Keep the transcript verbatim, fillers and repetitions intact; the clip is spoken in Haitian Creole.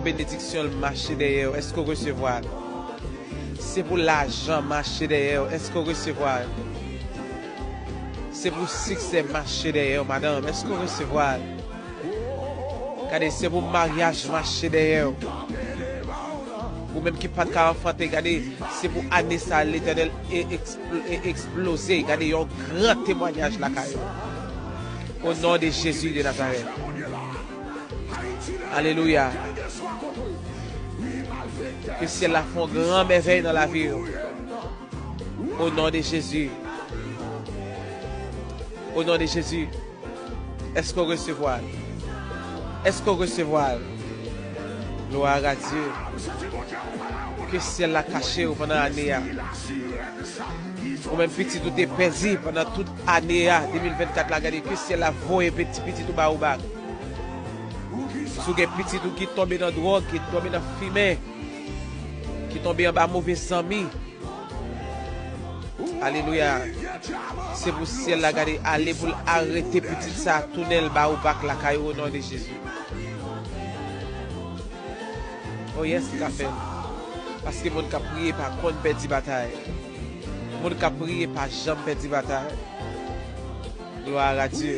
Benediksyon l mache dèyè w. Èske w resevwa l? Se pou lajan mache dèyè w. Èske w resevwa l? Se pou siksè mache dèyè w, madanm. Èske w resevwa l? Gade, se pou maryaj mache dèyè w. Ou menm ki pa t ka anfante, gade, se pou ane sa Letènèl e ekspl-, e eksploze. Gade, yon gran temwayaj lakay ou. O non de Jezi de Nazarèt. Alelouya. Ke syèl la fè yon gran mèvèy nan lavi w. O non de Jezi. O non de Jezi. Èske w resevwa l? Èske w resevwa l? Glwa a Dye. Ke syèl la kache w pandan ane a. Ou menm pitit ou te pèdi pandan tout ane a, de mil vennkat la, gade, ke syèl la voye peti pitit ou ba ou bak. Si w gen pitit ou ki tonbe nan dwòg, ki tonbe nan fimen, ki tonbe anba move zanmi, alelouya, se pou syèl la, gade, ale pou l arete pitit sa a, tounen l ba ou bak lakay ou, o non de Jezi. O yès, li ka fè l. Paske moun k ap priye pa konn pèdi batay. Moun k ap priye pa janm pèdi batay. Glwa a Dye.